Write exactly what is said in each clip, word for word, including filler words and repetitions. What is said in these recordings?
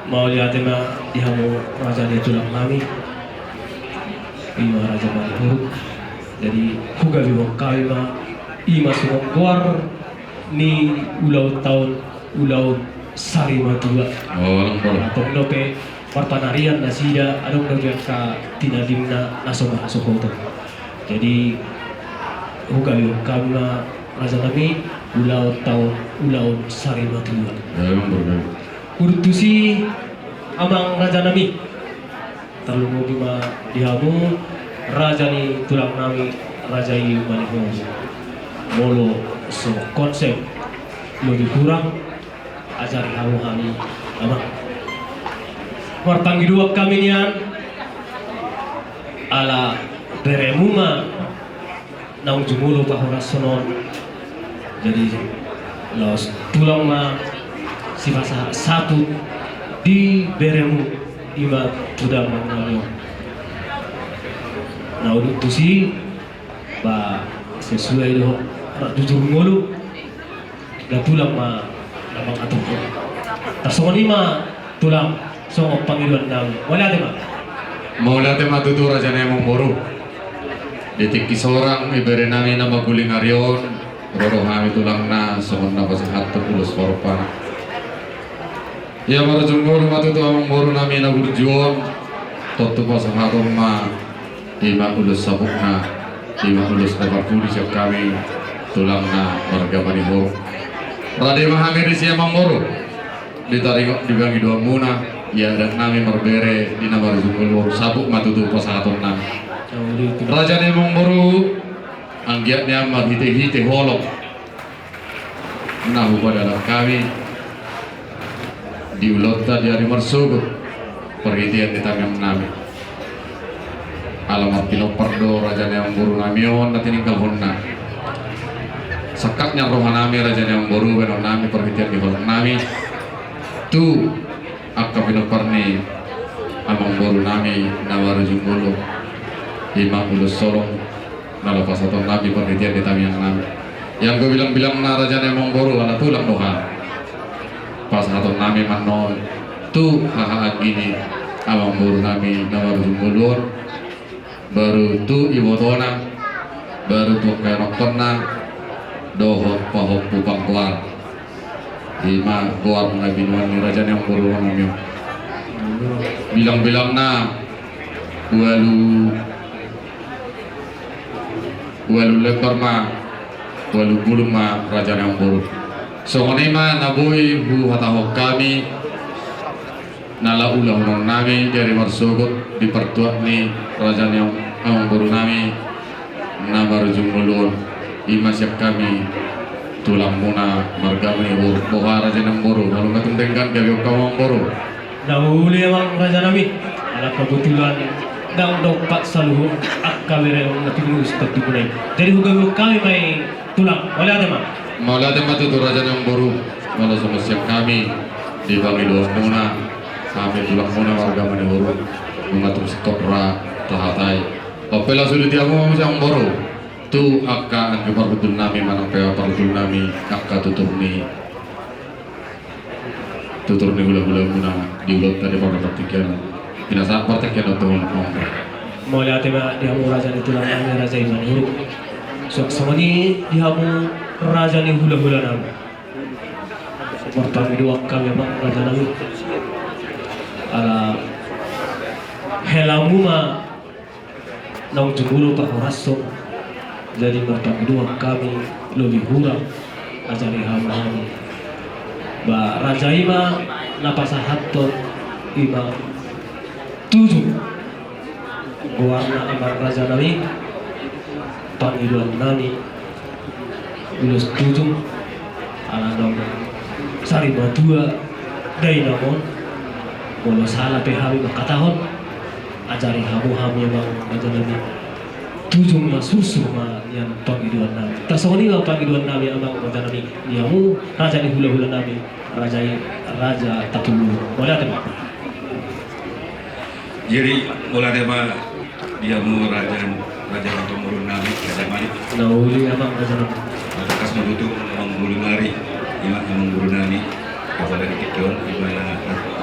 Mauliate ma di hamu raja ni tulang nami, ima Raja Manihuruk. Jadi hugabehon hami ma ima songon goar ni ulaonta on, ulaon sarimatua. Antong dope marpanarian nasida, adong dope angka tinadinna na so marhasohoton. Jadi hugabehon hami ma raja nami ulaonta on, ulaon sarimatua. Huduk tusi amang raja nami, tarlumobi ma di hamu raja ni tulang nami, raja i Manihuruk. Molo so konsep lobi hurang, ajari hamu hami amang. Marpangidoan hami nian ala beremu ma naung jumolo pahorashon on. Jadi laos tulang ma sipasahat saput di beremu, ima tu damang nami on. Na huduk tusi ba sesuai dohot rap jujur ngolu. Na tulang ma na mangaturhon. Tarsongon i ma tulang songon pangidoan nami. Mauliate ma. Mauliate ma tutu raja ni amang boru. Di tingki sorang ibebere nami na maguling ari on, ro do hami tulangna songon na pasahathon ulos parompa. Ia marujung ngolu ma tutu amang boru nami na burju on, tontu pasahaton ma ima ulos saputna, ima ulos na parpudi sian hami tulangna marga Manihuruk. Rade ma hami disi amang boru, di taringot di pangidoanmuna, ia adat nami marbere di na marujung ngolu on, saput ma tutu pasahaton nami. Raja ni amang boru, anggiat nian marhitehite holong na hupadalan hami di ulaonta di ari marsogot, parhitean ni tangiang nami. Ala marpinompar do raja ni amang boru nami on na tininggalhonna. Sangkap nian roha nami raja ni amang boru, bahenon nami parhitean ni holong nami tu angka pinompar ni amang boru nami na marujung ngolu, ima ulos holong na laho pasahaton nami parhitean ni tangiang nami. Ianggo bilangbilangna raja ni amang boru, ala tulang do hami. Pasahaton nami ma annon tu haha anggi ni amang boru nami na marujung ngolu on, baru tu ibotona, baru tu angka anakkonna dohot pahompu panggoar. Ima goar na binoan ni raja ni amang boru nami on. Bilangbilangna ualu, ualu lembar ma, ualu bulung ma raja ni amang boru. Songon i ma na boi huhatahon hami na laho ulahonon nami di ari marsogot di partuat ni raja ni amang boru nami na marujung ngolu on. Ima sian hami tulangmuna marga Manihuruk, boha raja ni amang boru, molo na tung denggan gabe on hamu amang boru. Na uli amang raja nami, ala kebetulan ndang dompak saluhut angka bere on na pinungka di puna i. Jadi hugabehon hami ma i tulang. Mauliate ma. Mauliate ma tutu raja ni amang boru. Molo songon sian hami di pangidoanmuna, hami tulangmuna marga Manihuruk, nunga tung singkop ra tahatai. Ope laos sude di hamu amang boru, tu angka anggi parhundul nami manang pe parhundul nami angka tutur ni, tutur ni hulahulamuna di ulaonta di partingkian. Pinasahat partingkian on tu hamu amang boru. Mauliate ma di hamu raja ni tulang nami, raja i Manihuruk. Suang songon i di hamu raja ni hulahula nami. Marpangidoan hami amang raja nami, ala helamu ma naung jumolo pahorashon. Jadi marpangidoan hami lobi hurang, ajari hamu hami. Ba raja i ma na pasahathon ima tujung goarna amang raja nami. Pangidoan nami ulos tujung, ala naung sarimatua dainang on. Molo sala pe hami mangkatahon, ajari hamu hami amang raja nami. Tujung ma, sursur ma nian pangidoan nami. Tarsongon i ma pangidoan nami amang raja nami, di hamu raja ni hulahula nami, raja i Raja Tapululu. Mauliate ma. Jadi mauliate ma di hamu raja, raja ni amang boru nami, raja Manik. Na uli amang raja nami. Tangkas ma tutu amang boru nami, ima amang boru nami. Apala di tingki on ima na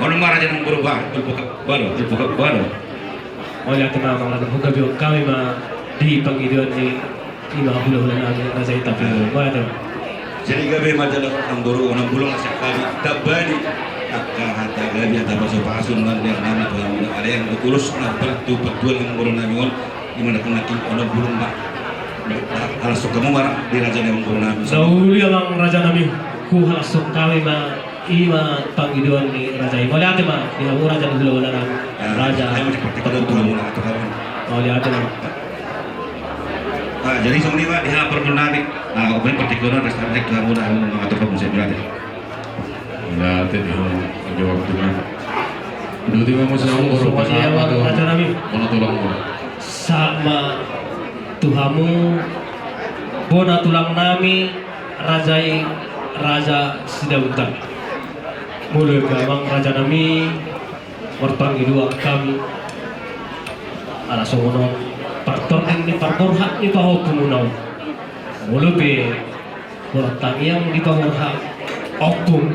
Ono ma raja nang boru ba, tulpuk ba do, tulpuk ba do. Mauliate ma amang raja, hugabeon hami ma di pangidoan ni ima hulahula nami raja i, tapi mauliate. Jadi gabe ma jala nang boru, nang boru ma siap gabe, tamba di angka hata gabe, hata pasupasu nang di nami tu hamu, ada yang tulus na partupasu nang boru nami on. Ima na pun nanti ono bulung ma. Halashon hamu ma di raja ni amang boru nami. Sauli amang raja nami, huhalashon hami ma ima pangidoan ni raja i. Mauliate ma di hamu raja ni hulahula nami. Raja. Mauliate ma. Ah, jadi songon i ma di hamu parboru nami. Ah, open partingkian, resta cek tu hamu, hamu mangatur hamu, saya mauliate. Mauliate di ho, di waktu na. Dua tiga musim. Songon i ma raja nami. Bona tulang muna. Sahat ma tu hamu bona tulang nami, raja i, Raja Sidabutar. Molo pe amang raja nami, marpangidoan hami. Ala songon on, partording ni parborhat ni pahompu muna on. Molo pe Borhat tangiang di paborhat ompung,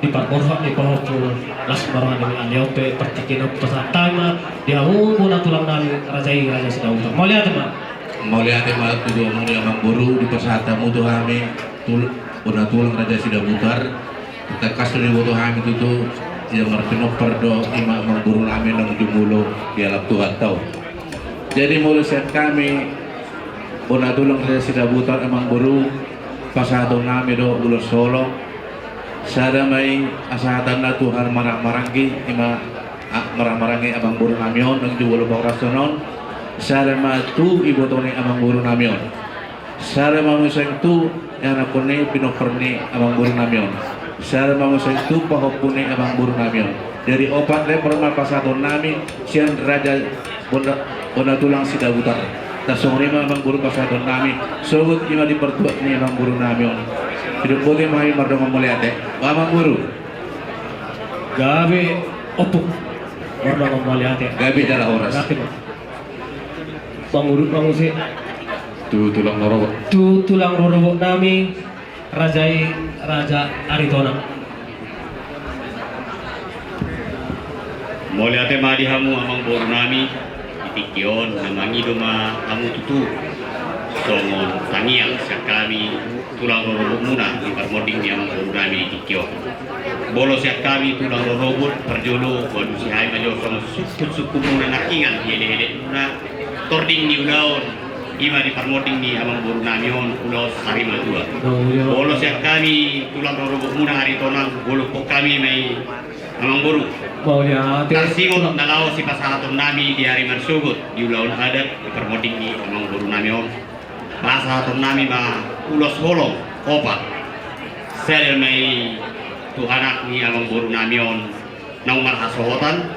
di parborhat ni pahompu, las ma roha nami. Alai on pe partingkian on pasahat hami ma di hamu bona tulang nami raja i, Raja Sidabutar. Mauliate ma. Mauliate ma tu hamu di amang boru, dipasahat hamu tu hami tul-, bona tulang Raja Sidabutar. Tangkas do diboto hami tutu, ia marpinompar do ima amangboru nami naung jumolo dialap Tuhanta on. Jadi molo sian hami bona tulang Sidabutar amangboru, pasahaton nami do ulos holong. Sada ma i asa hatanna tu hami marhahamaranggi, ima a- marhahamaranggi amangboru nami on naung jumolo pahorashon on. Sada ma tu iboto ni amangboru nami on. Sada ma muse tu ianakkon ni pinompar ni amangboru nami on. Sada ma muse tu pahompu ni amangboru nami on. Jadi opat lembar ma pasahaton nami sian raja bona, bona tulang Sidabutar. Tarsongon i ma amangboru pasahaton nami, sogot ima di partuat ni amangboru nami on. Sidok boti ma hami mardongan mauliate. Amangboru. Gabe ompung. Mardongan mauliate. Gabe jala horas. Gabe. Mangurut ma muse. Tu tulang rorobot. Tu tulang rorobot nami, raja i Raja Aritonang. Mauliate ma di hamu amangboru nami, di tingki on na mangido ma hamu tutu songon tangiang sian hami tulang rorobot muna di parmonding ni amangboru nami di tingki on. Molo sian hami tulang rorobot, parjolo hualusi hami ma jo songon sungkun-sungkun muna nangkiningan di elek-elek muna tording ni ulaon, ima di parmonding ni amangboru nami on, ulaon sari matua. Molo sian hami tulang rorobot muna Aritonang, hulompok hami ma i amangboru. Mauliate. Tarsingot na laho sipasahaton nami di ari marsogot di ulaon adat di parmonding ni amangboru nami on. Pasahaton nami ma ulos holong opat. Sada ma i tu anak ni amangboru nami on naung marhasohotan.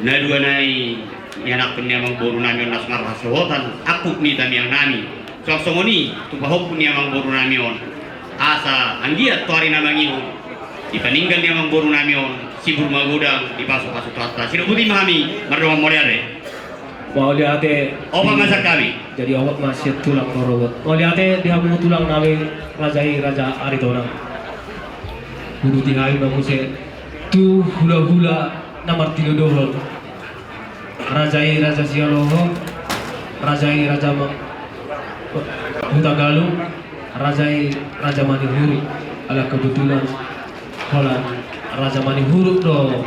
Na dua na i ianakkon ni amangboru nami on na so marhasohotan, angkup ni tamiang nami. Suang songon i tu pahompu ni amangboru nami on. Asa anggiat tu ari na mangihut di paninggal ni amangboru nami on, sibur magodang, dipasupasu Tuhanta. Sidok boti ma hami mardongan mauliate. Mauliate. Opat ma sian hami. Jadi opat ma sian tulang rorobot. Mauliate di hamu tulang nami, raja i Raja Aritonang. Huuduti hami ma muse tu hulahula na martinodohon. Raja i Raja Sialoho, raja i Raja Ma-, Hutagalung, raja i Raja Manihuruk. Ala kebetulan holan Raja Manihuruk do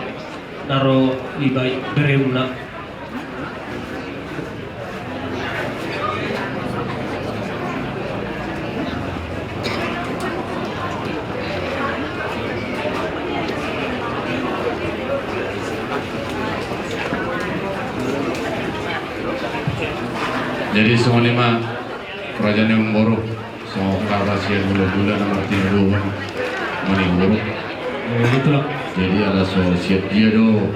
na ro di bai beremuna. Jadi songon i ma raja ni amangboru. So, kara sian hulahula na martinodohon Manihuruk. Eh, itulah. Jadi ala so sian dia do,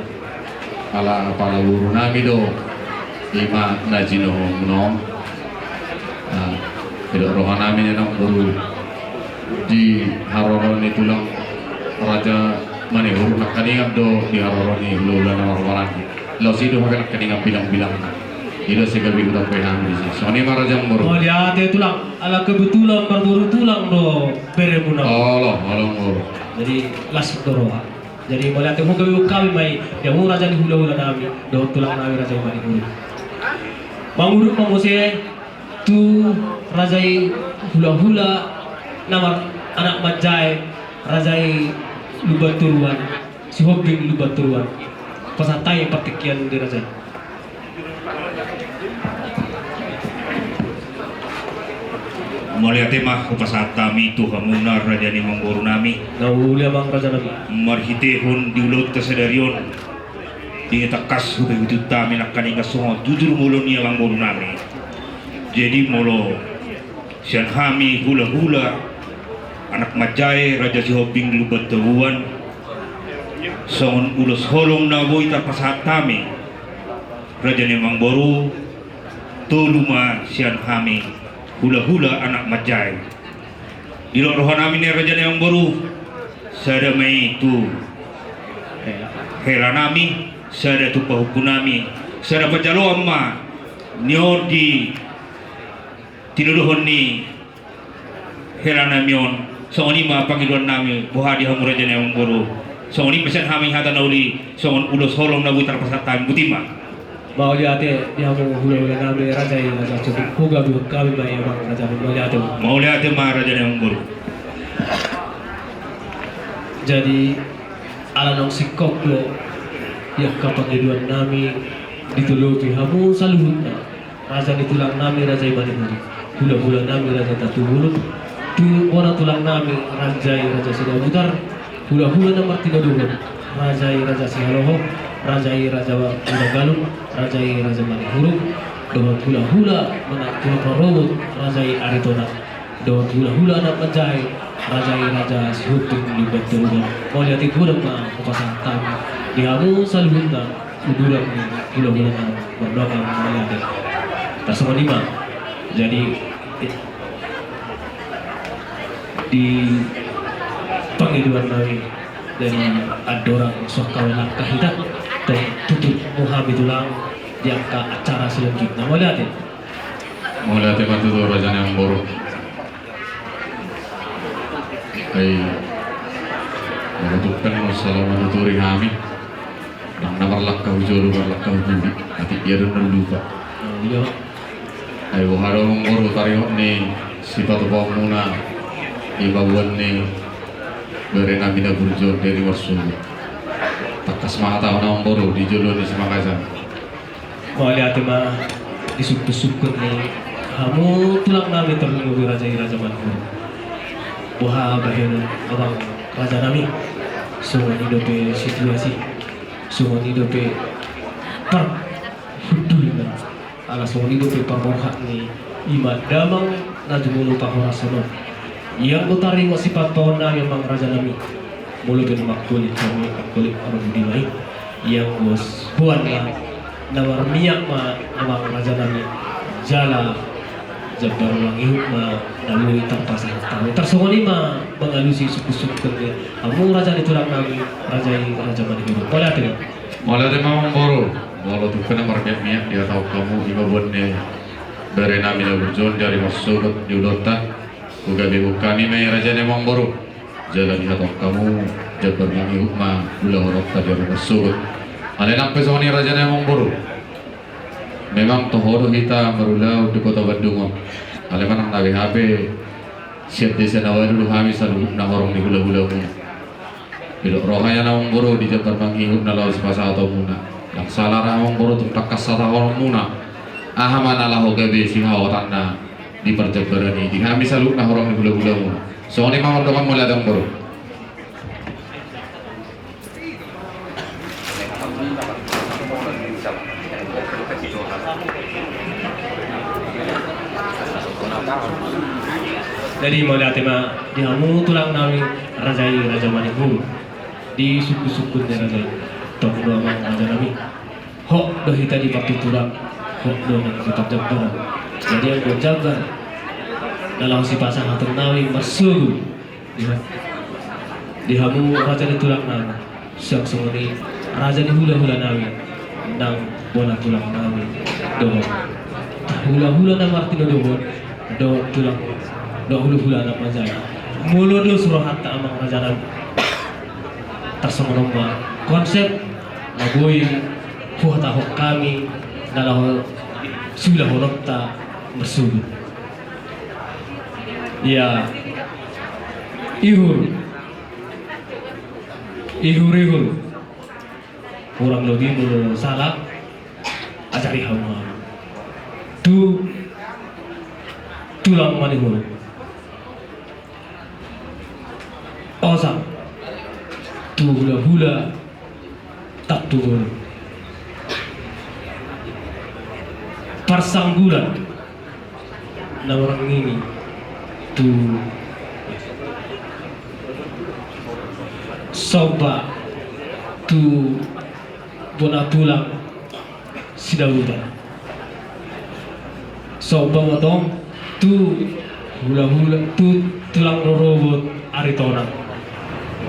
ala apala boru nami do, ima na jinohomuna on. Nah, didok roha nami ni amangboru, di haroro ni tulang Raja Manihuruk nangkaningan do di haroro ni hulahula na marhahamaranggi. Laos i do hami nangkaningan bilang-bilangna. I do sai gabe hutambai hami disi. Songon i ma raja amangboru. Mauliate tulang, ala kebetulan marboru tulang do beremuna. Olo, olo amangboru. Jadi las do roha. Jadi mauliate, hugabe hami ma i di hamu raja ni hulahula nami dohot tulang nami raja i Manihuruk. Mangurut ma muse tu raja i hulahula na mar-, anak manjae, raja i Lumban Toruan. Sihombing Lumban Toruan. Pasahat hami partingkian di raja i. Mauliate ma hupasahat hami tu hamuna raja ni amangboru nami. Na uli amang raja nami. Marhitehon di ulaonta sadari on, di na tangkas hupaihutihut hami nangkaningan songon tutur molo ni amangboru nami. Jadi molo sian hami hulahula anak manjae Raja Sihombing Lumban Toruan, songon ulos holong na boi tarpasahat hami raja ni amangboru, tolu ma sian hami hulahula anak manjae. Didok roha nami ni raja ni amangboru, sada ma i tu hela nami, sada tu pahompu nami, sada panjaloan ma ni on di tinodohon ni hela nami on. Songon i ma pangidoan nami, boha di hamu raja ni amangboru. Songon i ma sian hami hata na uli, songon ulos holong na boi tarpasahat hami, botima. Mauliate di hamu hulahula nami raja i Raja Sihombing, hugabe hami ma i amang raja, mauliate. Mauliate ma raja ni amangboru. Jadi ala naung singkop do di angka pangidoan nami, ditolopi hamu saluhutna, raja ni tulang nami, raja i Manihuruk, hulahula nami, raja Tatuburuk, tu bona tulang nami, raja i raja Sidabutar, hulahula na martinodohon, raja i raja Sihaloho, raja i raja Budagalung, raja i raja Manihuruk, dohot hulahula manang tulang rorobot, raja i Aritonang, dohot hulahula na manjae, raja i raja Sihuntung Lumban Toruan. Mauliate godang ma hupasahat hami di hamu saluhutna, uduran ni hulahula na mardongan, mauliate. Tarsongon i ma. Jadi di pangidoan nami, jadi andorang so angka langka hita, tong tutup hamu tulang di angka acara selanjutna. Mauliate. Mauliate ma tutu, raja ni amangboru. Ai molo tung pe na salama tuturi hami, ndang na marlangka hu jolo, marlangka hu pudi, atik dia do na lupa. Ai boha do amangboru tarihon ni sipatupaonmuna i babuan ni bere nami na burju on, Deri Marsugut? Tangkas ma hatahon amangboru di jolo ni simangasan. Mauliate ma di sungkun-sungkun ni hamu tulang nami, tarlumobi raja i raja Manihuruk. Boha bahenon amang raja nami, songon i dope situasi, songon i dope parhundulna, ala songon i dope parborhat ni i ma damang na jumolo pahorason on. Ianggo taringot sipatupaon nami amang raja nami, molo pe na mangkulit hami, mangkulit parhundul ma i. Ianggo huan ma na marmiak ma amang raja nami, jala jambar mangihut ma na boi tarpasahat hami. Tarsongon i ma mangalusi sungkun-sungkun ni hamu raja ni tulang nami, raja i raja Manihuruk. Mauliate ma. Mauliate ma amangboru. Molo tung pe na marmiak-miak dihatahon hamu i babuan ni bere nami na burju on, Deri Marsugut, di ulaonta, hugabe hami ma i, raja ni amangboru. Jala dihatahon hamu, jambar mangihut ma hulahulanta, Deri Marsugut. Alai nang pe songon i, raja ni amangboru, memang toho do hita marulaon di Kota Bandung on. Alai manang na beha pe, sian desa na baru do hami saluhutna horong ni hulahulamuna. Didok roha i amangboru di jambar mangihut na laho sipasahatonmuna. Ndang sala ra amangboru tung tangkas hatahononmuna aha ma na laho gabe sihaotanna di parjambaran i di hami saluhutna horong ni hulahulamuna. Songon i ma mardongan, mauliate amangboru. Jadi mauliate ma di hamu tulang nami, raja i raja Manihuruk, di sungkun-sungkun ni raja i. Tong do amang raja nami, hot do hita di partuturan, hot do nang di parjambaran. Jadi anggo jambar na laho sipasahaton nami marsogot di hamu raja ni tulang nami, suang songon i raja ni hulahula nami, nang bona tulang nami, dohot hulahula na martinodohon, dohot tulang, dohot hulahula na manjae. Molo dos rohanta amang raja nami, tarsongon on ma konsep na boi huhatahon hami na laho siulahononta marsogot. Ia ihur, ihur-ihur, kurang lobi molo sala, ajari hamu ma tu tulang Manihuruk. Osa tu hulahula Tatuburuk. Parsanggulan na marnini tu somba tu bona tulang Sidabutar. Somba ma tong tu hulahula, tu tulang rorobot Aritonang.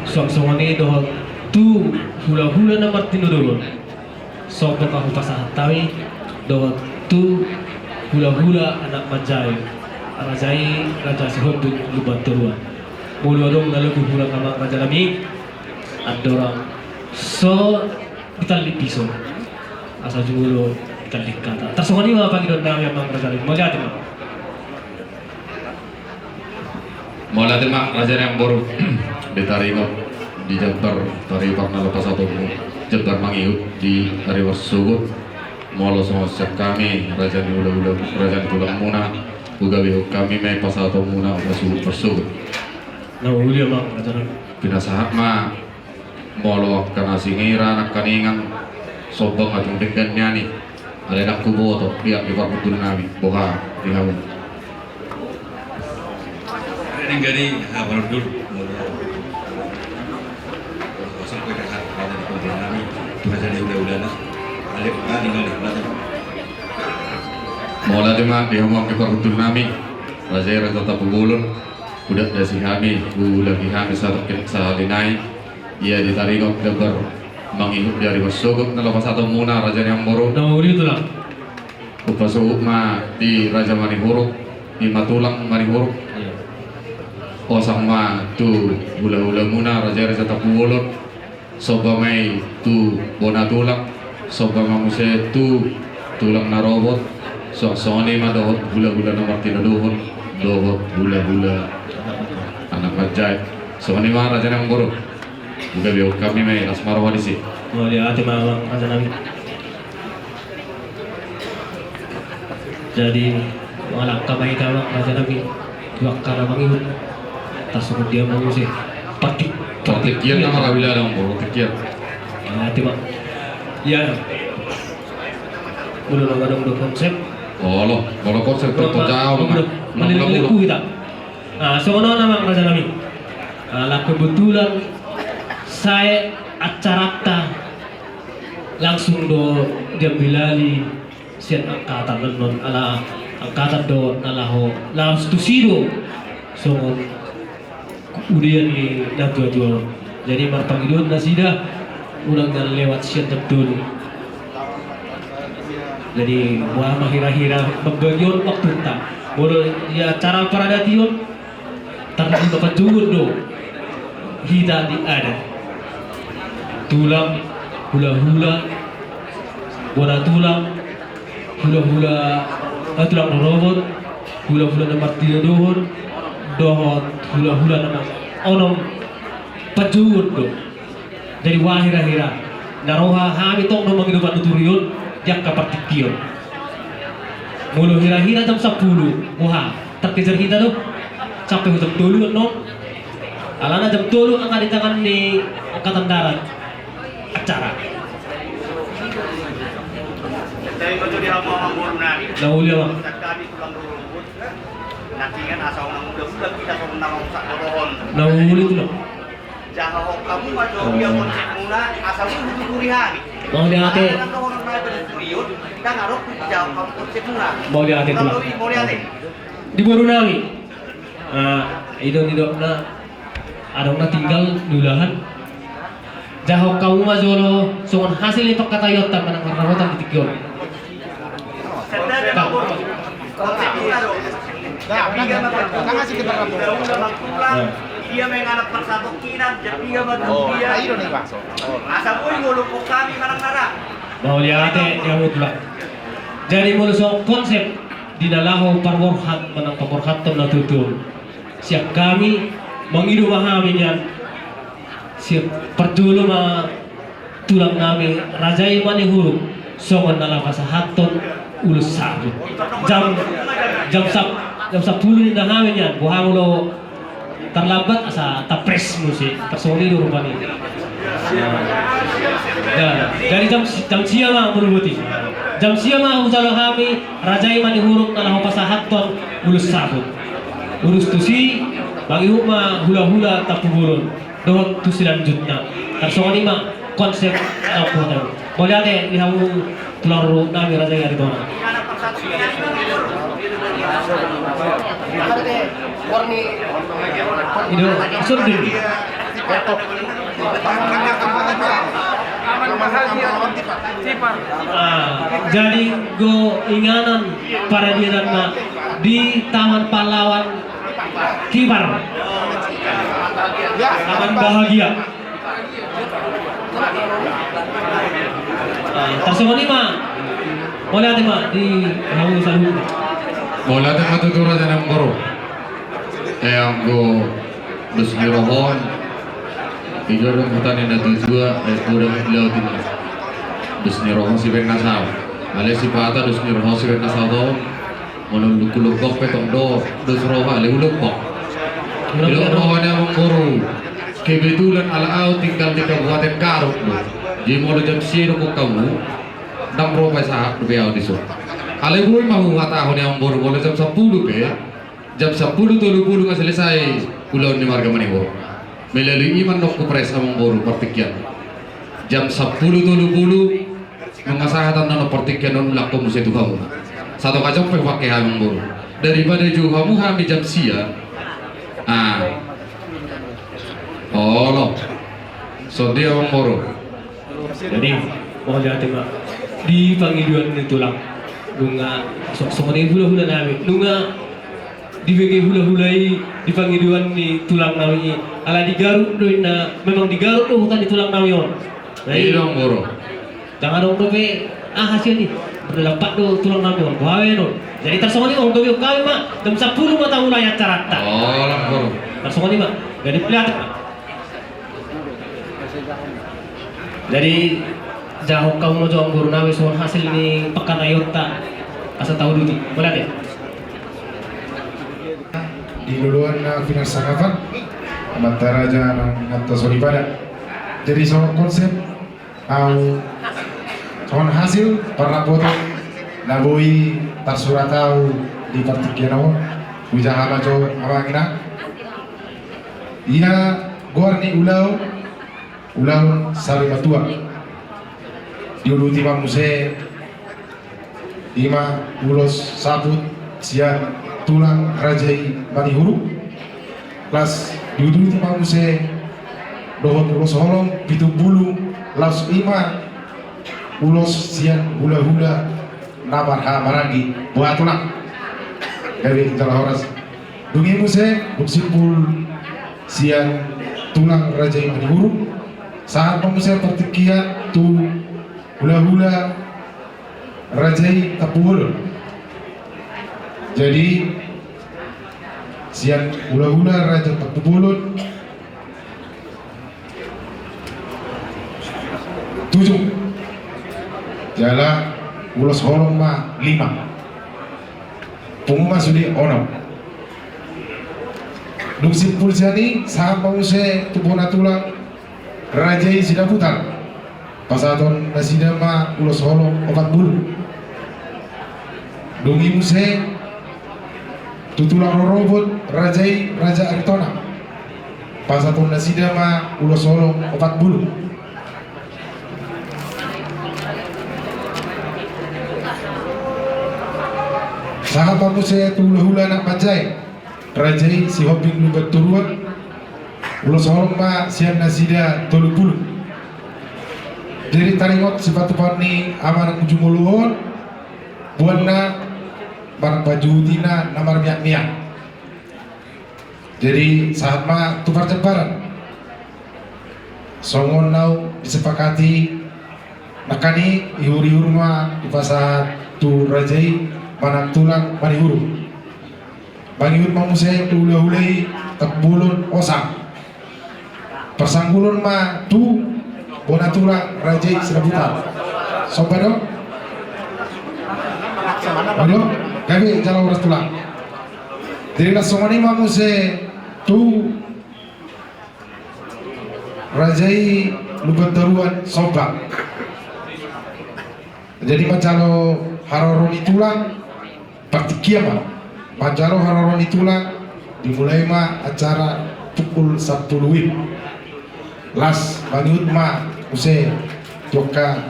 Suang songon i dohot tu hulahula na martinodohon. Somba ma hupasahat hami dohot tu hulahula anak manjae, raja i raja Sihonding Lumban Toruan. Molo adong na lobi hurang amang raja nami, andorang so ditallik piso, asa jumolo ditallik hata. Tarsongon i ma pangidoan nami amang raja nami. Mauliate ma. Mauliate ma raja ni amangboru. Ditaringot di jambar taripar na laho pasahatonmu jambar mangihut di ari marsogot. Molo songon sian hami raja ni hulahula, raja ni tulangmuna, hugabehon hami ma i pasahatonmuna upa suhut marsogot. Na uli amang raja nami. Pinasahat ma molo angka na singira nangkaningan, somba ma tung denggan nian i. Alai ndang huboto, pihak di parhundul nami boha di hamu. Denggan i, ha, parhundul. Mauliate ma di hamu angka parhundul nami, raja i Raja Tampubolon. Hudatdasi hami, huulaki hami satongkin sahali nai. Ia di taringot jambar mangihut di ari marsogot na laho pasahatonmuna, raja ni amboru. Na uli tulang. Hupasuhut ma di Raja Manihuruk, di Matulang Manihuruk. Ia. Osang ma tu hulahulamuna, raja i Raja Tampubolon. Somba ma i tu bona tulang, somba ma muse tu tulang na robot. Suang songon i ma dohot hulahula na martinodohon dohot hulahula anak manjae. Songon i ma raja ni amboru. Hugabehon hami ma i, las ma roha disi. Mauliate ma amang raja nami. Jadi mangalangka ma hita amang raja nami tu angka na mangihut. Tarsongon dia ma muse partik, partikkian. Partikkian nama rabilada amang, partikkian. Mauliate ma. Ia. Molo na adong do konsep. Olo, molo konsep. Molo tonton pa-, jauh molo ma. Molo malilit-lilit hita. Nah, songon on amang raja nami. Nah, lah kebetulan sae acaranta langsung do diambil alih sian angkatan annon, ala angkatan do na laho, laos tusi do songon udean ni natuatua on. Jadi marpangidoan nasida unang na lewat sian jam tolu. Jadi boha ma hirahira pambagion waktunta. Molo di acara paradation, tarlimo panjouon do hita di adat. Tulang, hulahula, bona tulang, hulahula, eh, tulang rorobot, hulahula na martinodohon dohot hulahula na onom, panjouon do. Jadi boha hirahira na roha hami tong do mangido panuturion di angka partingkion. Molo hirahira jam sampulu, boha, tarkejar hita do sampe hu jam tolu annon. Alana jam tolu angka di tangan ni angkatan darat acara. Na uli amang. Na uli tulang. Jaha hamu ma jo dia konsepmuna, asa molo hututuri hami. Mauliate. Mauliate tulang. Di boru nami. Ah, i do nidokna. Adong na tinggal di ulahan. Jaha hamu ma jolo songon hasil ni pangkataionta manang parramotan di tingki on. Mauliate di hamu tulang. Jadi molo songon konsep di na laho parborhat manang paborhathon na tutu. Sian hami mangido ma hami nian. Sian parjolo ma tulang nami raja i Manihuruk songon na laho pasahathon ulos saput. Jam, jam sap-, jam sampulu ninna hami nian, boha molo tarlambat asa tapres muse, tarsongon i do rupani. Nah, jadi jam, jam sia ma molo boti. Jam sia ma hujalo hami raja i Manihuruk na laho pasahathon ulos saput. Urus tusi, mangihut ma hulahula Tampubolon dohot tu silanjutna. Tarsongon i ma konsep na umboto. Mauliate di hamu tulang rorobot nami raja i Aritonang. I do, sunding. Ah, jadi go inganan paradiananna di Taman Pahlawan Kipar. Taman bahagia. Ah, tarsongon i ma. Mauliate ma di hamu saluhutna. Mauliate ma tutu raja ni amboru. Eh, anggo dos ni roha on. Ido do hata ni natuatua, eh, godang di laut i ma. Dos ni roha sibaen na saut. Alai sipata dos ni roha sibaen na saut on. Molo luku lombok pe tong do, dos roha alai hu lombok. Di lombok roha ni amangboru. Kebetulan ala au tinggal di Kabupaten Garut do. Jadi molo jam sia do hamu, ndang ro pe sahat dope au dison. Alai boi ma huhatahon i amangboru, molo jam sampulu pe. Jam sampulu tolu pulu ma selesai ulaon ni marga Manihuruk. Melalui i ma nunga hupres amangboru partingkian. Jam sampulu tolu pulu nunga sahat annon partingkian on, ulahon muse tu hamu. Satonga jam pe hupake hamu amangboru. Daripada jou hamu hami jam sia. Ah. Olo. Songon dia amangboru. Jadi, mauliate ma. Di pangidoan ni tulang. Nunga, so-, songon i hulahula nami. Nunga dibege hulahula i di pangidoan ni tulang nami i. Ala di Garut do inna, memang di Garut do huta ni tulang nami on. Jadi, iya, amangboru. Ndang adong dope aha sian i. Berdapat do tulang nami on. Boha be on. Jadi tarsongon i ma, gabe on kawin ma. Jam sampulu ma taulahon acaranta. Oh, amangboru. Tarsongon i ma. Jadi mauliate ma. Jadi, jahon hamu ma jo amangboru nami songon hasil ni pangkataionta asa tauduti. Mauliate. Di loloan na pinarsangapan, amanta raja nang amanta soripada. Jadi, songon konsep, au, songon hasil parrapoton na boi tarsurat au di partingkian on, hujaha ma jo amang inang. Ia goar ni ulaon, ulaon sarimatua. Diuduti ma muse, i ma ulos saput sian tulang raja i Manihuruk. Laos diuduti ma muse dohot ulos holong pitu pulu, laos i ma ulos sian hulahula na marhahamaranggi. Boha tulang? Gabe jala horas. Dung i muse, dung simpul sian tulang raja i Manihuruk, sahat ma muse partingkian tu hulahula raja i Tampubolon. Jadi, sian hulahula raja Tampubolon, tujuh. Jala ulos holong ma lima. Pungu ma sude onom. Dung simpul sian i, sahat ma muse tu bona tulang raja i Sidabutar. Pasahaton nasida ma ulos holong opat pulu. Dung i muse tu tulang rorobot raja i Raja Aritonang. Pasahaton nasida ma ulos holong opat pulu. Sahat ma muse tu hulahula na manjae raja i Sihombing Lumban Toruan, ulos holong ma sian nasida tolu pulu. Jadi taringot sipatupaon ni amang na manjumolo on, boanna marpajuhuti na marmiakmiak. Jadi sahat ma tu parjambaran. Songon naung disepakati, nangkin i ihurihur ma dipasahat tu raja i manang tulang Manihuruk. Mangihut ma muse tu hulahula i Tampubolon Osang. Parsanggulon ma tu bona tulang raja i Sidabutar. Somba do? Olo, gabe jala horas tulang. Jadi laos songon i ma muse tu raja i Lumban Toruan somba. Jadi manjalo haroro ni tulang, partingkian ma. Manjalo haroro ni tulang, dimulai ma acara pukul sampulu WIB. Laos mangihut ma muse tu angka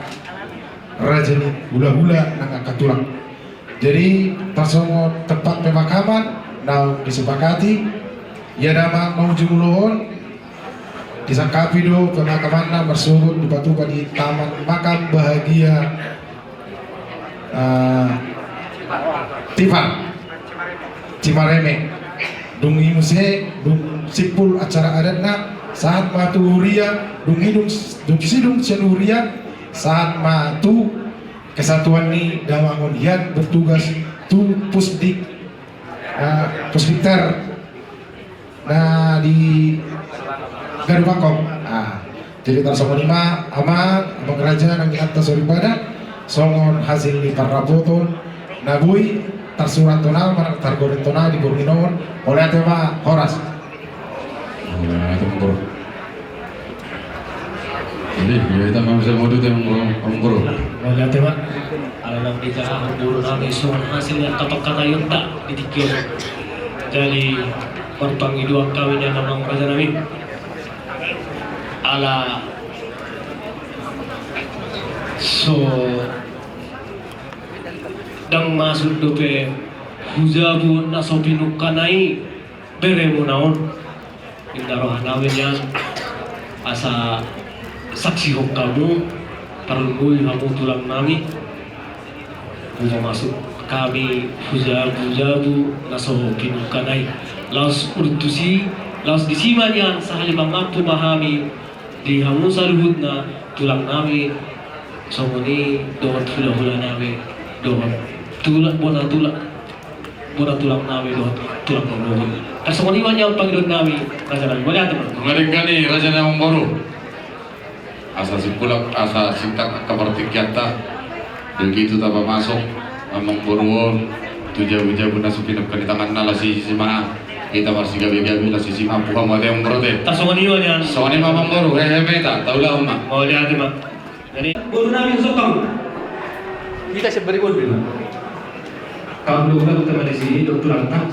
raja ni hulahula nang angka tulang. Jadi tarsongon tempat pemakaman naung disepakati, ia damang manjumolo on, disangkapi do pemakamanna marsogot dipatupa di Taman Makam Bahagia, eh, Tipan Cimareme. Dung i muse, dung simpul acara adatna, sahat ma tu huria, dung i dung, dung sidung sian huria, sahat ma tu kesatuan ni damang on, ia bertugas tu Pusdik, eh, Pusdikter na di Gadung Bangkok. Ah, jadi tarsongon i ma, amang, amang raja nang inanta soripada, songon hasil ni parrapoton na boi tarsurat tona, manang targoret tona di borngin on. Mauliate ma, horas. Mauliate ma, amang boru. Jadi, ya, kita mau bisa modul, amang boru, amang boru. Mauliate ma. Ala naung ditahan boru nami songon hasil ni angka pangkataionta di tingki on. Jadi, marpangidoan hami nian, amang raja nami. Ala so ndang masuk dope hu jabu na so pinungka na i beremuna on. Inda roha nami nian asa saksihon hamu, tarlumobi hamu tulang nami. Hu pamasuk hami hu jabu-jabu na so pinungka na i. Laos urtusi, laos disi ma nian sahali mangampu ma hami di hamu saluhutna tulang nami, songon i dohot hula-hula nami, dohot tulang, bona tulang, bona tulang nami, dohot tulang na boru. Tarsongon i ma nian pangidoan nami, raja nami. Mauliate ma. Mauliate ma, raja nami, amang boru. Asa singkop, asa singkat angka partingkianta. Begitu tapamasuk amang boru on tu jabu-jabu na so pinungka ni tanganna, laos isi ma hita marsigabe-gabe, laos isi ma ampu hamu, ate amang boru, ate. Tarsongon i ma nian. Songon i ma, amang boru, hehe ma hita, taulahon ma. Mauliate ma. Jadi boru nami, sokam. Hita siap bari boru nami. Kam do uda, uta ma disi, dokter angka.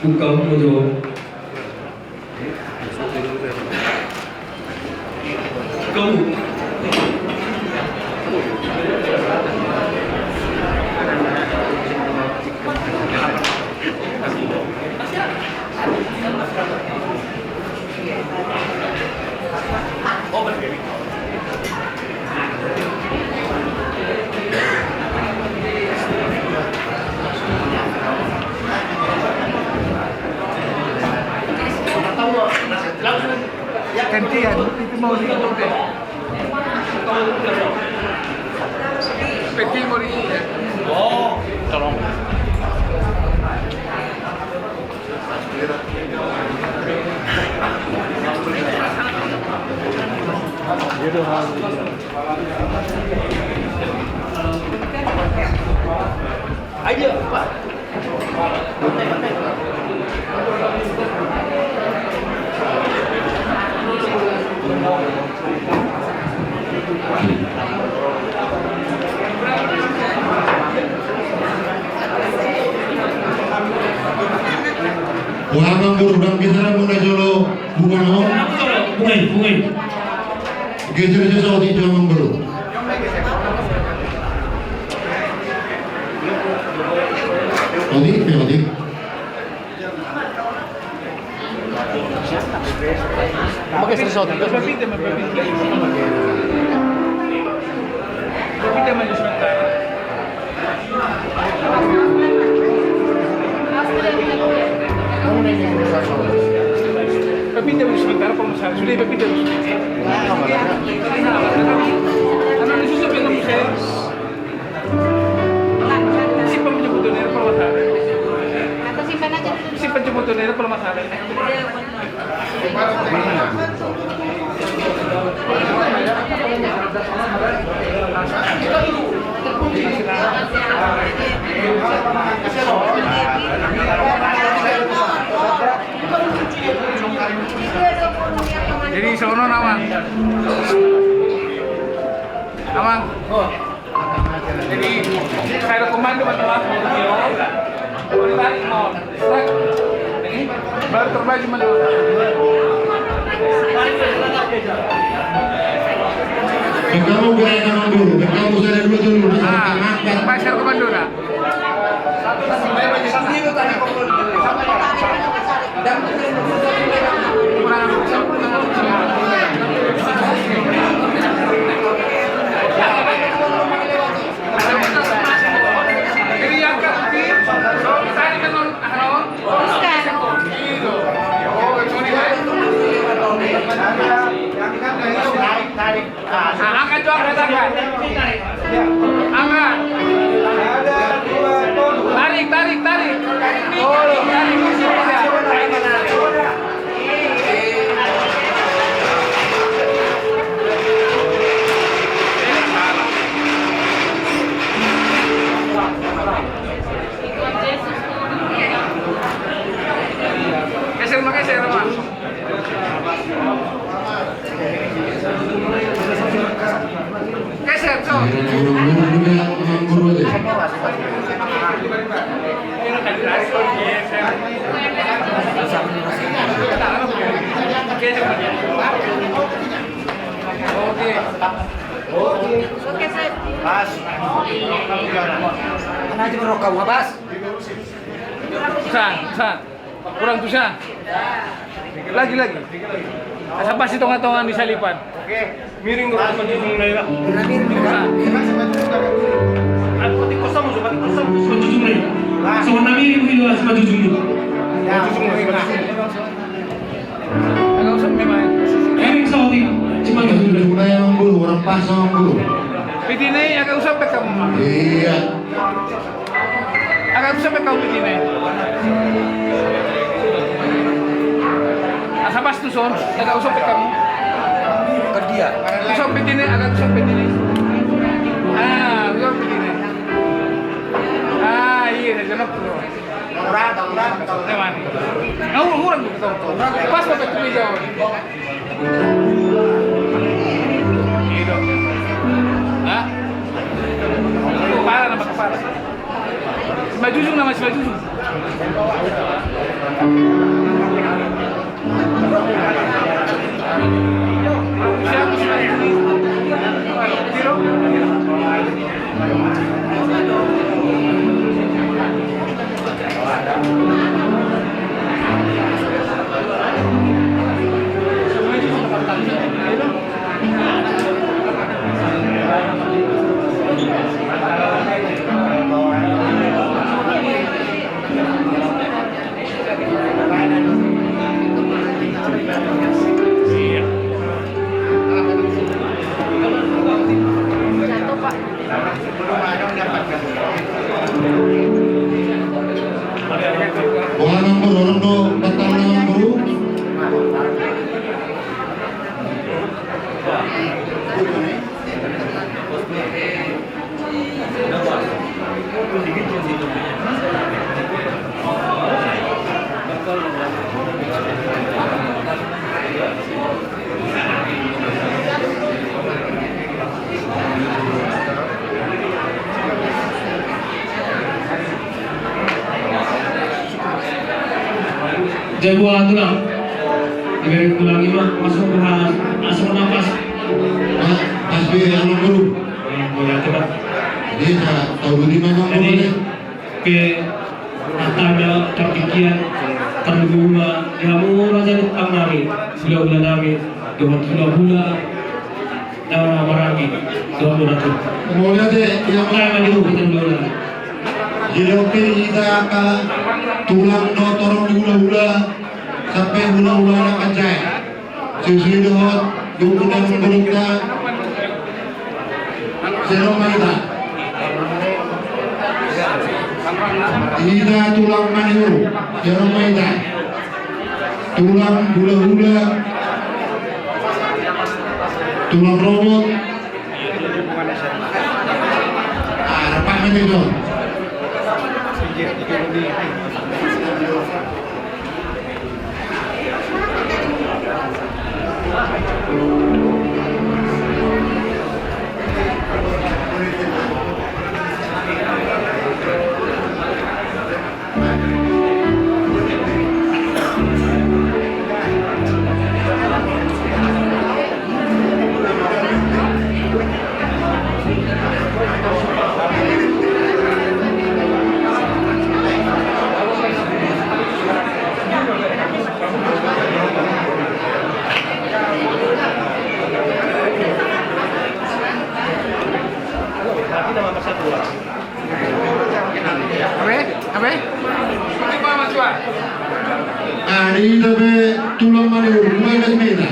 Buka mo jo. Kau. Gantian, itu mau di. Peti mau di. Oh, tolong. Wah, amang boru, ndang bisa ra muna jolo bunga on. Bunga i, bunga i. Geser, geser, otik jo, amang boru. Otik, otik. Pakai sesuatu. Papinta dulu sementara, kalau misalnya sudah, papinta dulu sementara. Anu, disusun film saya. Simpan penjemputan dari permasalahan. Simpan penjemputan dari permasalahan. Jadi sono nama. Amang. Jadi saya ada komando, Bang. Baru tarik, mau. Ini baru terbagi, Bang. Kamu gerakan dulu, kamu saya dulu, dulu. Ah, Bang, saya komando, dah. Tarik, tarik. Ah, angkat jo, angkat, angkat. Angkat. Tarik, tarik, tarik. Tarik, tarik. Pas. Mana aja berokok, pas. Sang, sang. Kurang tusa. Lagi, lagi. Asa pas di tonga-tonga ni salipan. Oke. Miring do, Mas, jujung na, ya. Miring. Aku pati kosong, aku pati kosong, aku jujung na. Nah. Songon na miring do, Mas, jujung na. Ya, jujung na. Agak usah memang. Miring, Mas, cuma jujung na. Jujung na, ya, Mas, orang pas, Mas. Piti na, agak usah pegang. Iya. Agak usah pegang piti na. Asa pas tuson, agak usah pegang. Kerja. Usah piti na, agak usah piti na. Ah, usah piti na. Ah, iya, na jenak tu. Kurang, kurang. Kurang, kurang. Pas, pas, pas, pas. Hah? Kepala, nama kepala. Mas, jujung na, Mas, jujung. Boha nang boru, olo do, batal nang boru. Jago aturan. Dibereng tulang ima masuk ke ha-, masuk ke nafas. Pas, pas be, anu, guru. Yang boleh aturan. Dia sa-, tahu di mana, jadi, guru, deh? Pe hatana partingkian, parlinggoman, di hamu raja ni tangnami, hulahula nami, dohot hulahula na marhaha i, dohot murah tu. Mauliate, ia. Mauliate ma di hita hulahula. Jadi oke, hita angka tulang dohot torop ni hulahula, sampe hulahula na panjae. Sesuai dohot di undang-undang, sai ro ma hita. Hita tulang Maniuruk, sai ro ma hita. Tulang hulahula, tulang robot. Ah, rapat ma i, Jon. Ape? Ape? Ah, di hita pe tulang Maniuruk, mulai dari mana?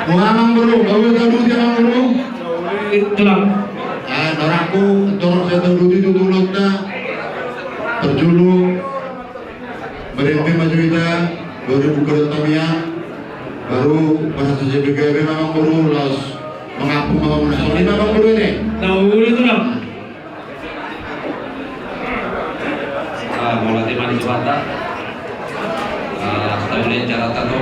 Boha amang boru, boha taduti amang boru? Tulang. Ah, dorangku, dorang sai taduti tu tulangta. Parjolo, berhenti maju hita, baru buka tamiang, baru Pasal tu J B K B ma amangboru, laos mangampung ma amangboru, songon i ma amangboru ate. Na uli tulang. Ah, mauliate ma di Tuhanta. Ah, tauli acara ta tu.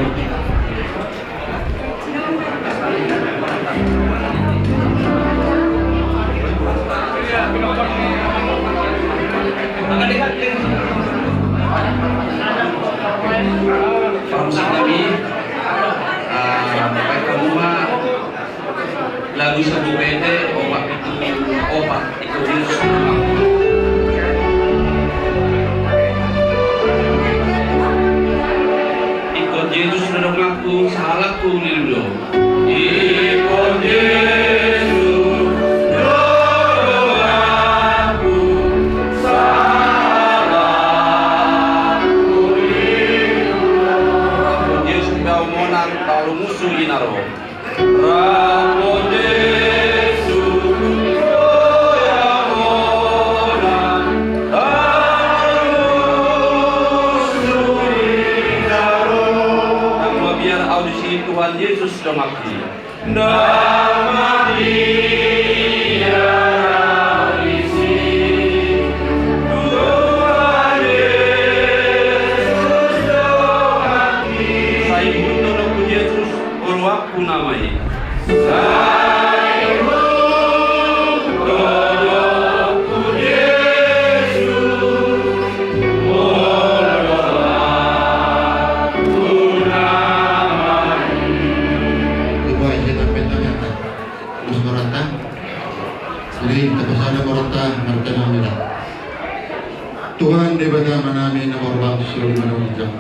Parmusik nami, ah, baen hamu ma lagu saboba ende, opat pitu opat. Ingkon Jesus na dong aku. Ingkon Jesus na dong aku, sahalakku lilu do. Ingkon Jesus na dong aku, sahalakku lilu do. Ingkon Jesus na dong aku, lalu musu i na ro. Rap Jesus, goyang monan, taruhur suri na ro. Ndang mabiar ahu disi, Tuhan Jesus dongangki. Ndang mabiar ahu disi, Tuhan Jesus dongangki. Sai ihuthon ho Jesus, oloanku nama i. Sai ihuthon ho Jesus, oloanku nama i. Iba ise tampeta nyata. Terus marata. Jadi tapasada marata, marata nami da. Tuhan Debata Amanami na marwang solu manang ujang.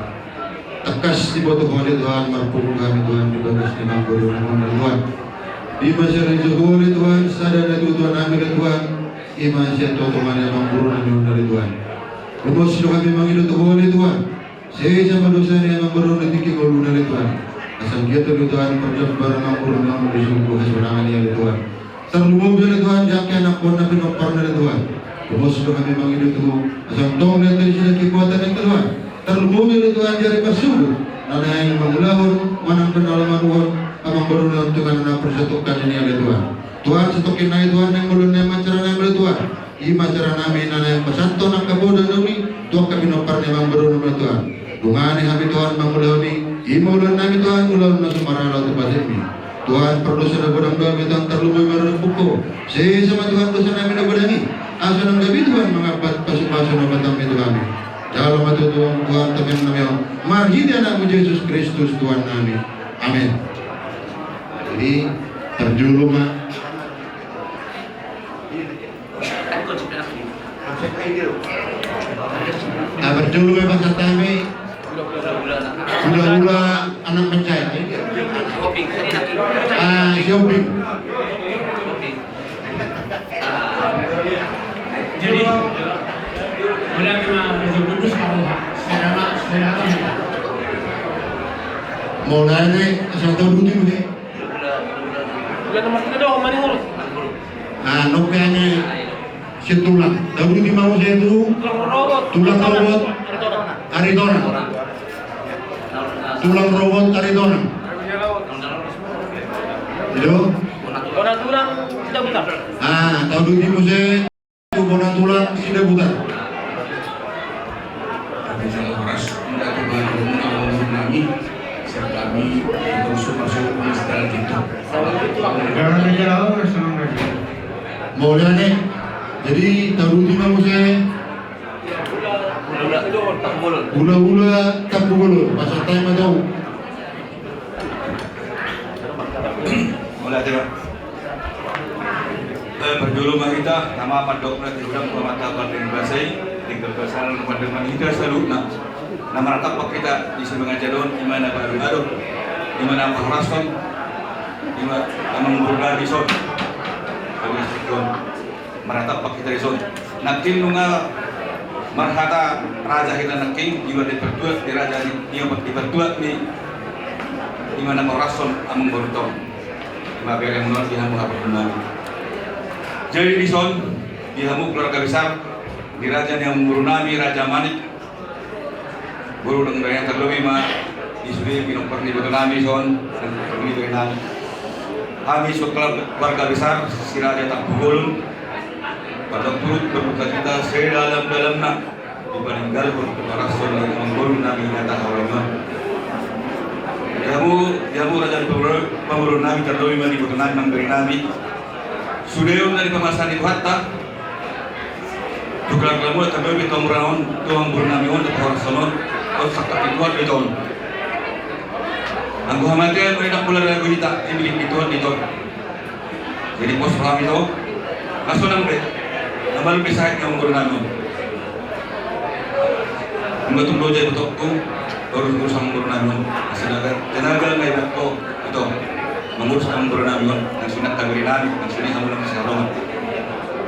Tangkas diboto Ho ale Tuhan, marpungu hami Tuhan di bagas ni amangboru nami on ale Tuhan. Di ma sian rijak Ho ale Tuhan, sada na tuatua nami ale Tuhan, i ma sian tuatua nami amangboru nami on ale Tuhan. Gomos do hami mangido tu Ho ale Tuhan. Sesa ma dosa ni amangboru on di tingki ngoluna ale Tuhan. Asa anggiat ale Tuhan, pardambar amangboru nami on di surgo hasonangan i ale Tuhan. Tarlumobi ale Tuhan di angka anakkonda pinomparna ale Tuhan. Gomos do hami mangido tu Ho, asa tong dian tadi sida kekuatan ale Tuhan. Tarlumobi ale Tuhan di ari marsogot, na naeng mangulahon manang pe na laho manuhon amangboruna on tu inganan na parsatongkinan i ale Tuhan. Tuhan, satongkin nai Tuhan, naeng molo naeng ma acara nami ale Tuhan. I ma acara nami na naeng pasahathon angka poda na uli tu angka pinompar ni amangboru nami ale Tuhan. Dungani hami Tuhan mangulahon i, i ma ulaon nami Tuhan, ulaon na sumarala tu patikMi. Tuhan, pardosa na godang do hami Tuhan, tarlumobi ma di lambungKu. Sesa ma Tuhan dosa nami na godang i, asa unang gabe Tuhan mangambat pasupasu ni Ompunmi tu hami. Jalo ma Tuhan, Tuhan, tamiang nami on, marhite AnakMu Jesus Kristus Tuhan nami. Amin. Jadi, parjolo ma. Ah, parjolo ma pasahat hami. Hulahula anak Mencai. Ah, si Oping. Jadi, mauliate ma Raja Kudus, kalau saudara, saudara. Mauliate, asal tahu dulu, ya. Bulan nomor tiga dong, mana ngurus? Ah, nopi ane si Tulang. Tahu di mau saya tu. Tulang Rowot. Tulang Rowot. Aritonang. Tulang Rowot Aritonang. Iyo. Bona Tulang Sidabutar. Ah, tahu di mau saya. Tu Bona Tulang Sidabutar. Kami jala horas, inda tu baru nami, siap kami, itu masuk, masuk di setelah itu. Kami jala horas, senang lagi. Mauliate. Jadi, taruti ma muse. Hulahula Tampubolon. Pasahat hami ma tu. Mauliate, Pak. Eh, parjolo ma hita, nama pandok na di hudang pamata pandeng basai, tinggal kesal pandeng hita saluhutna. Na maratapak hita di simangajaron, ima na baru adon, ima na pahorason, ima na mangurungan dison. Kami sikon. Maratapak hita dison. Nangkin nunga marhata raja hita nangkin, ima dipartuat ni raja ni, ima dipartuat ni, ima na pahorason amangboru tong. Ima bereng non di hamu hape nami. Jadi dison, di hamu keluarga besar, di raja ni amangboru nami, Raja Manik. Boru dang dang yang terlebih ma, Sude pinompar ni iboto nami son, dan pinompar ni ibere nami. Hami suhut keluarga besar Siraja Tampubolon, pada turut berduka cita sedalam-dalamna dipaninggalhon tu parasson ni amangboru nami na tahaholongi on. Di hamu, di hamu raja ni pangulu, pangulu nami, tarlobi ma di iboto nami, amangboru nami. Sude on na dipamasa ni Tuhanta. Tu gelar-gelar muna tarlobi tu amangboru nami on, tu amangboru nami on, tu parasson on, on sangkap ni Tuhan do ito on. Anggo hamatean, muli ndang pola ragu hita, i milik ni Tuhan do ito on. Jadi pos rohami ito, na sonang be, na malum be sahit ni amangboru nami on. Nunga tung loja ibotongku, urus-urus amangboru nami on. Tenaga, tenaga nunga ibaen ho ito, mangurus amangboru nami on, nang songon i angka bere nami, nang songon i hamu na masihaholongan.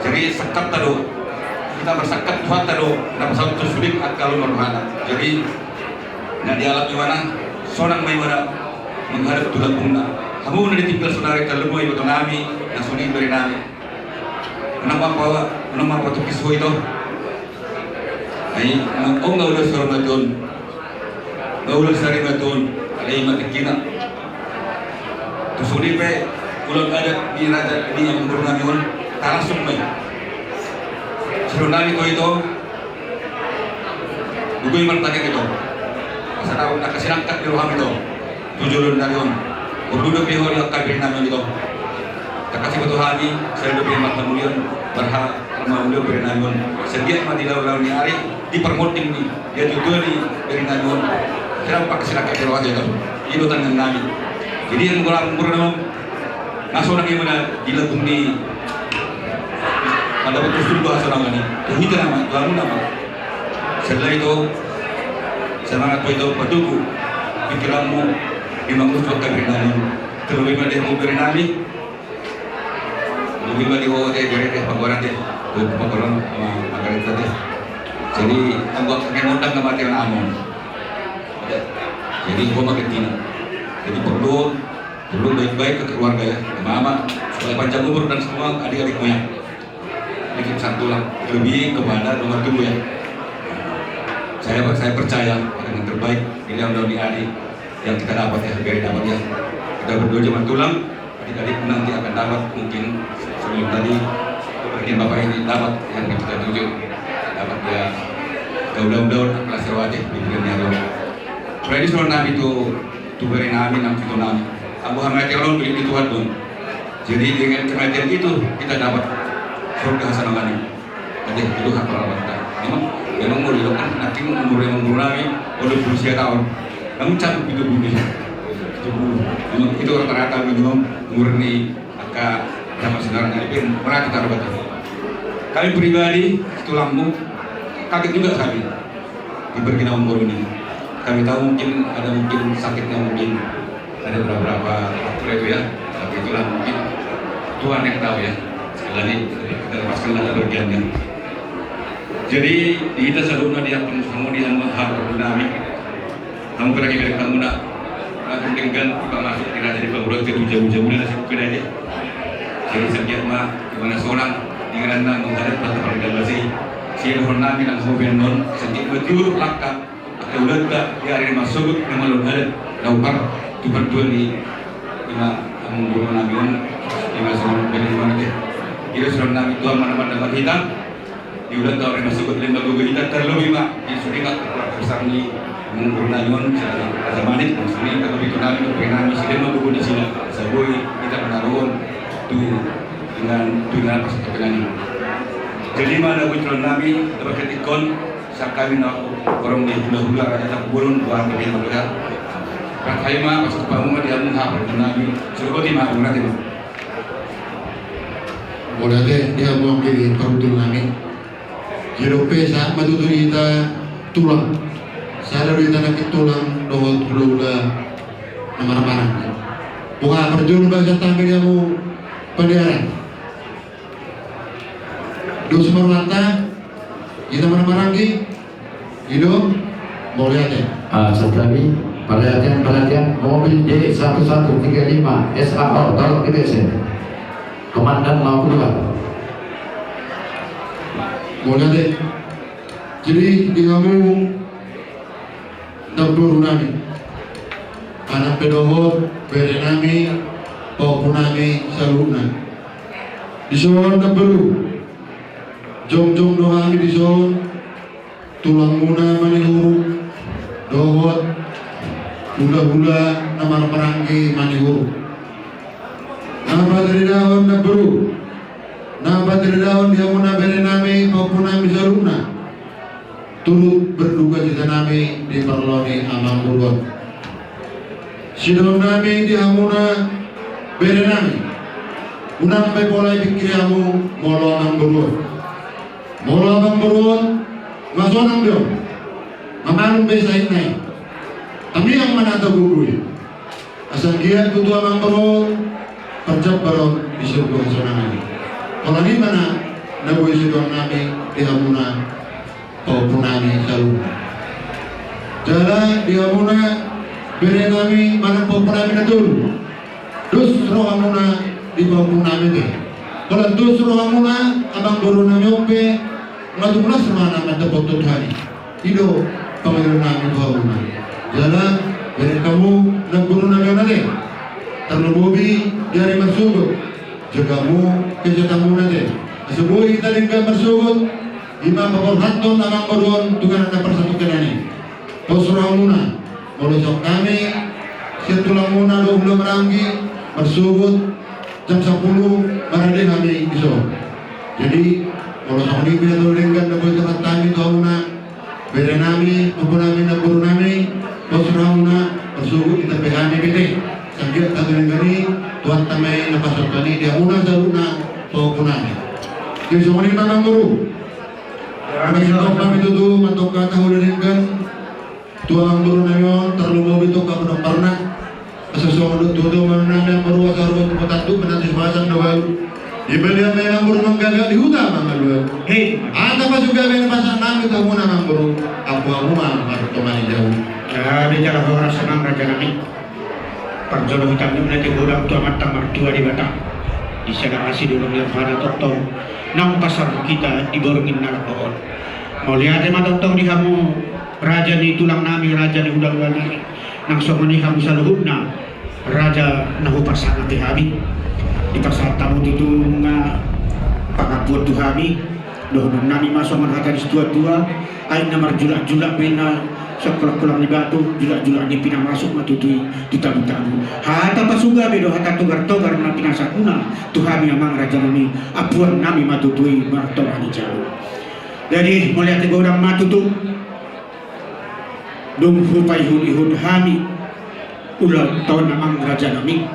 Jadi sangkapta do, hita marsangkap Tuhanta do na pasaut tu sude angka lomo ni rohana. Jadi na dialap ibana, sonang ma ibana menghadap tu lambungna. Hamu na ditinggal saonari, tarlobi ma iboto nami, nang songon i bere nami. Unang ma pa, unang ma patungkis ho ito. Ai, on nga ulaon sarimatua on. Nga ulaon sarimatua on. Alai i ma tingkina. Tu sude pe ulaon adat ni raja ni amangboru nami on, tarasum ma i. Sidohonon nami tu ho ito. Gogo i martangiang ito. Asa dapot angka sinangkap ni rohami ito. Tu joloan ni ari on. Porlu dope ho di angka bere nami on ito. Tangkas iboto hami, sai dope marhamulion, marha-, marhamulion bere nami on. Setiap ma di laho-laho ni ari, di parmonding ni, di tua-tua ni bere nami on. Sai dapot angka sinangkap ni roha ito. I do tangiang nami. Jadi anggo amangboru nami on, na sonang i ma na di lambung ni, mandapothon sundut hasonangan i. Tu hita nama, tu hamu nama. Selain ito, semangat ho ito, patogu pikiranmu di mangurus angka bere nami. Tarlobi ma di hamu bere nami. Tarlobi ma di ho ate, bere ate, panggoaran ate. Panggoaran, ma-, manggaret ate. Jadi anggo angka na mondang na mate on amang. Jadi ho ma gantina. Jadi porlu, porlu baik-baik ke keluarga ya. Mama, supaya panjang umur dan semua adik-adikmu ya. Bikin satu lah, lebih kepada nomor tujuh ya. Saya, saya percaya yang terbaik, ini yang udah diadik, yang kita dapat ya, biar dapat ya. Kita berdoa zaman tulang, adik-adik nanti akan dapat mungkin sebelum tadi, mungkin Bapak ini dapat yang kita tuju, dapat ya, gaul-gaul, kelas rawatih, pikirannya lo. Berarti sudah nami tu, tu bere nami, nang tu nami. Anggo hamatean on, milik ni Tuhan do on. Jadi dengan kematian itu kita dapat surga hasonangan i. Jadi itu hak orang kita. Memang, memang mau didok kan nanti umur yang umur nami, udah berusia tahun. Namun cakup itu bumi. Itu bumi. Memang itu rata-rata minimum umur ni angka zaman sekarang ini pun berarti taruh batas. Kami pribadi, tulangmu, kaget juga kami. Di pergi na umur ini. Kami tahu mungkin ada mungkin sakitnya mungkin ada beberapa faktor itu ya. Tapi itulah mungkin Tuhan yang tahu ya. Sekali lagi kita lepaskanlah kepergiannya. Jadi di hita saluhutna di akun semua di hamba hak nami. Hamu pe na dibereng hamu na, na denggan dipamasuk di raja ni pangula tu jabu-jabu na nasib kena aja. Jadi setiap ma di mana sonang di ngaranna menghadap pada pada basi. Sidohonon nami nang hoben non setiap ma tiur langkah. Angka ulaonta di ari na marsogot na malo adat na umpar tu partua ni ima amangboru nami on, ima songon bere nami on. Jadi sidohonon nami Tuhan ma na mandamot hita. Di ulaonta on na marsogot, leleng ma gogo hita, tarlobi ma di sude ma keluarga besar ni amangboru nami on, Raja Manik, maksudna tarlobi tu nami, tu bere nami, sude ma gogo nasida, asa boi hita manaruhon tu dengan tu dengan pas tu dengan. Jadi ma na boi sidohonon nami, dapat ketikon, Sian hami na horong ni hula-hula Raja Tampubolon, dua hata pe ma. Rap hami ma, pas tu pamu ma di hamu hapardongan nami. Suruti ma, mauliate ma. Mauliate di hamu anggi parhundul nami. Jadi dope sahat ma tutu di hita tulang. Sada do hita nangkin tulang dohot hula-hula na marhahamaranggi. Boha parjolo basa tangki di hamu Padearan. Dos ma rohanta, hita marhahamaranggi. I do, mauliate. Ah, sekali, perhatian, perhatian, mobil D satu satu tiga lima S A O, tolong di B C. Komandan mau keluar. Mauliate. Jadi, di hamu, nang boru nami. Anak pe dohot bere nami, pahompu nami saluhutna. Dison na boru, jongjong do hami dison, tulangmuna Manihuruk dohot hulahula na marmaranggi Manihuruk. Na pataridahon na boru, na pataridahon di hamuna bere nami, pahompu nami saluhutna. Turut berduka cita nami di parlaon i amangboru on. Sidohonon nami di hamuna bere nami, unang be pola dipingkiri hamu molo amangboru on. Molo amangboru on masonang be on, mamalum be sahitna i. Tangiang ma na tagogo i. Asa anggiat tutu amangboru on parjambar on di surgo hasonangan i. Holan i ma na boi sidohonon nami di hamuna pahompu nami saluhutna. Jala di hamuna bere nami manang pahompu nami na tolu, dos rohamuna di pahompu nami ate. Holan dos rohamuna amangboru nami on pe, nga tung las rohana mandapothon Tuhan i. I do pangidoan nami tu hamuna. Jala bereng hamu namboru nami on ate, tarlumobi di ari marsogot, jaga hamu kesehatanmuna ate, asa boi hita denggan marsogot. I ma paborhathon amangboru on tu inganan na parsatongkinan i. Pos rohamuna, molo songon hami sian tulangmuna do hulahula maranggi, marsogot jam sampulu marade hami dison. Jadi molo songon i pe, asa denggan do boi hita martangi tu hamuna bere nami, pahompu nami, namboru nami, pos rohamuna, marsogot hita pe hami be ate. Asa anggiat hata denggan i, Tuhanta ma i na pasahathon i di hamuna saluhutna pahompu nami. Jadi songon i ma amangboru. Masidohot hami tutu mandok hata uli denggan tu amangboru nami on, tarlumobi tu hamu domparna. Asa songon dok tu hamu nami amangboru, asa ro tu patanduk menanti pasang do baru. Ibalian ma amangboru manggaga di huta mangalualu. Hei, hata pasugabe na pasahat nami tu hamuna amangboru, ampun hamu ma martonga ni jabu. Jadi jala horas amang raja nami. Parjolo hita mauliate godang tu Amanta Martua Debata, di sada asi di ulaon ni rohana tongtong naung pasahat hita di borngin na lambok on. Mauliate ma tongtong di hamu raja ni tulang nami, raja ni hulahula nami, nang songon i hamu saluhutna raja na hupasahat hami. Dipasahat hamu tutu nunga pangampuon tu hami. Dohonon nami ma songon hata ni situatua: Aek na marjulakjulak pe na sian kolangkolang ni batu, julakjulak ni pinamasuk ma tutu i tu tabutabu. Hata pasugabe do hata togartogar na pinasahatmuna tu hami amang raja nami, ampuon nami ma tutu i martonga ni jabu. Jadi mauliate godang ma tutu. Dung hupaihutihut hami ulaonta on amang raja nami,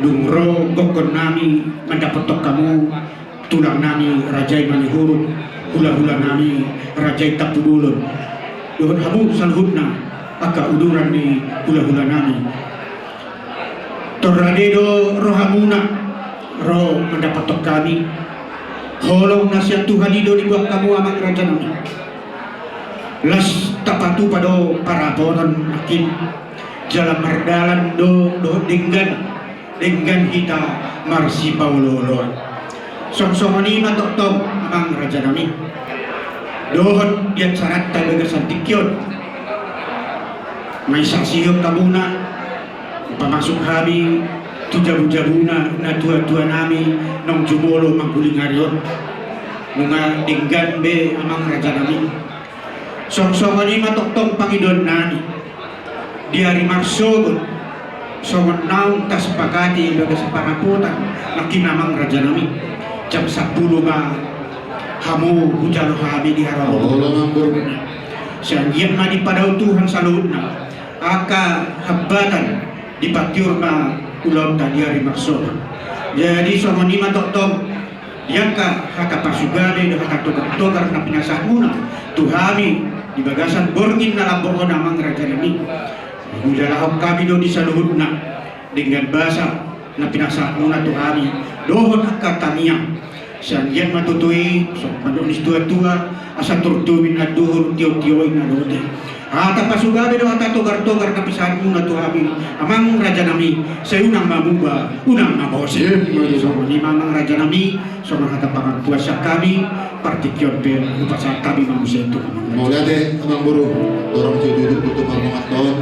dung ro gokhon nami mandapothon hamu, tulang nami raja i Manihuruk, hulahula nami raja i Tampubolon, dohot hamu saluhutna angka uduran ni hulahula nami. Tor rade do rohamuna ro mandapothon hami. Holong na sian Tuhan i do diboan hamu amang raja nami. Las tapatupa do parapoton nangkin, jala mardalan do dohot denggan, denggan hita marsipaolooloan. Songon i ma tongtong amang raja nami. Dohot di acaranta di bagasan tingki on, mangisasihon hamuna, pamasuk hami tu jabujabuna natuatua nami naung jumolo mangguling ari on. Nunga denggan be amang raja nami. Songon i ma tongtong pangidoan nami. Di ari marsogot, songon naung tasepakati di bagasan parapotan nangkin amang raja nami, jam sampulu ma hamu hujalo hami di haroro. Sai anggiat ma dipadaon Tuhan saluhutna angka hambatan, dipatiur ma ulaonta di ari marsogot. Jadi songon i ma tongtong di angka hata pasugabe dohot hata togartogar na pinasahatmuna tu hami di bagasan borngin na lambok on amang raja nami. Hujalo hami do di saluhutna denggan basa na pinasahatmuna tu hami dohot angka tangiang. Sai anggiat ma tutu i songon pandok ni situatua, asa turtu ma ninna anduhur, tiotio ma ninna bontean. Hata pasugabe dohot hata togartogar na pinasahatmuna tu hami amang raja nami, sai unang ma muba, unang ma mose. Songon i ma amang raja nami, songon hata pangampuon sian hami, partingkian pe hupasahat hami ma muse tu amang raja. Mauliate amangboru, torang so duduk tutup amang raja on.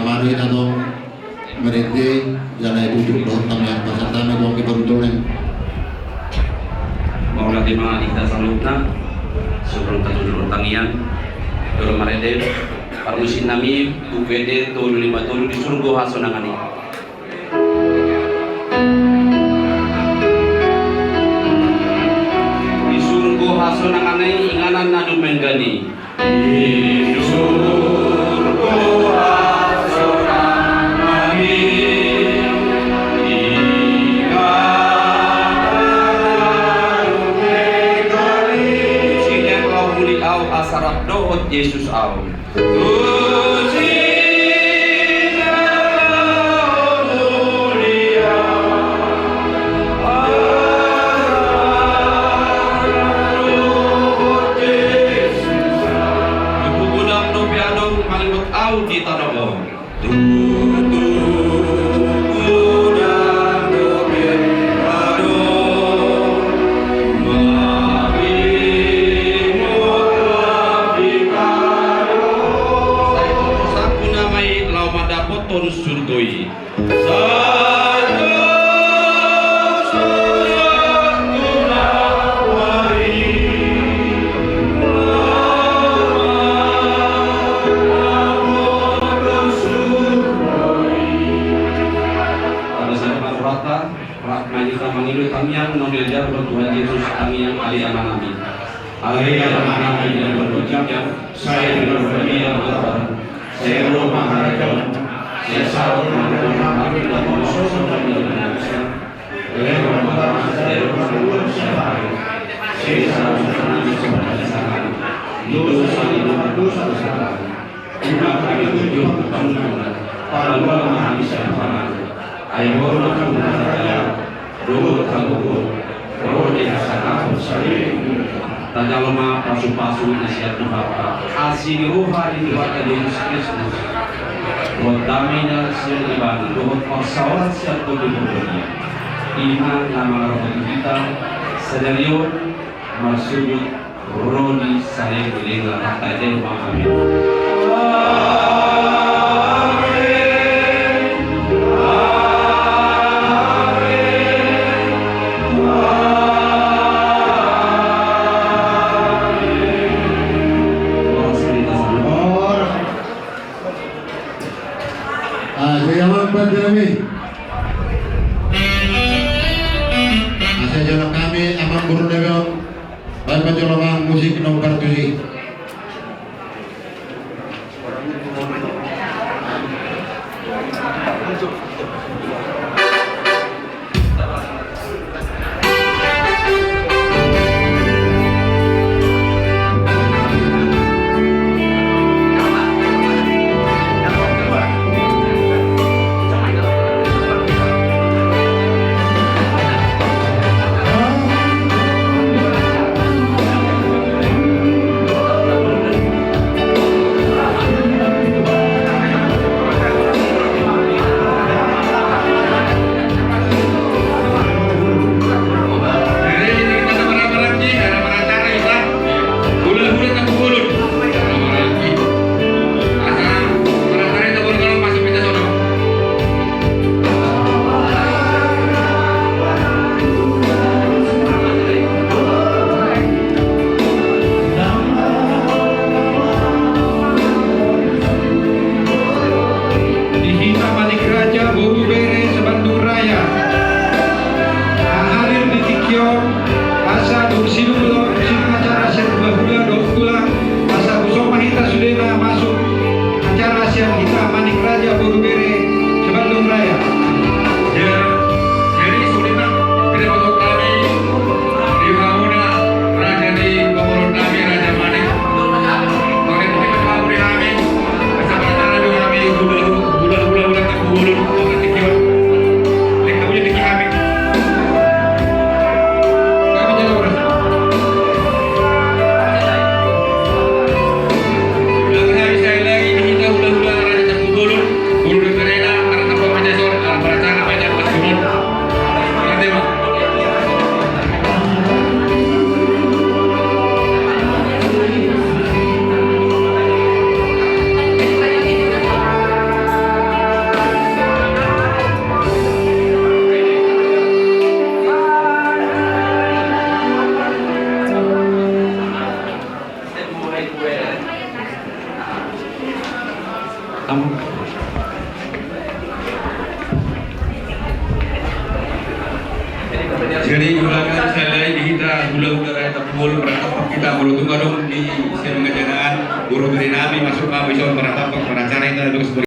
Anu, ina tong marende, jala itutup dohot tangiang, pasahat ma tu angka parhundul na i. Mauliate ma di hita saluhutna. Sebelum tatutup tangiang, tolu marende. Parmusiknami, Buku Ende tolu lima tolu, Di Surgo Hasonangan I. Di surgo hasonangan i inganan na dumenggan i. Di surgo hasonangan i, inganan na dumenggan i. Sian laho uli au asa rap dohot Jesus au. Di pupu dang dope adong mangihuthon au di tano on. Tutu pupu dang dope adong mangihuthon au di tano on. Sai tongtong sampuna ma i laho mandapothon surgo i. Sajo sajo tu na paima. Pada saat Maturata, rap ma hita mangido tangiang naung diajarhon Tuhan Jesus, tangiang Ale Amanami. Ale Amanami na di banua ginjang, sai pinarbadia ma goarmu, sai ro ma harajaonmu, sai saut ma goarna di banua on songon na di banua ginjang. Lehon ma hami sadari on hangoluan siapari. Sesa ma hami siapari, dosa ni hami dosa ni siapari. Unang hami togihon tu pangunjunan, palua ma hami sian pangago. Ai Ho do nampuna harajaon dohot hagogoon, ro di hasangapon saleleng. Tajalo ma pasupasu na sian Tuhanta, asi ni roha ni Tuhanta Jesus Kristus, dohot dame na sian Ibana, dohot parsaoran sian Tondi Porbadia, i ma na mangarahoti hita sadari on marsujud ro di saleleng ni lelengna. Rap taendehon ma. Amin. Horas ma di hita saluhut. Ah, jadi aman, Pak Jeremy. Asa jalo hami, amang guru nami on. Baen ma jolo, amang, musik nomor tujuh. Jadi, ulangan sekali lagi kita, hula-hula Raja Tapul, maratampang hita, molo tung adong di sian pangajaran, boru bere nami, masuk ma, bisa maratampang, maracara hita, terus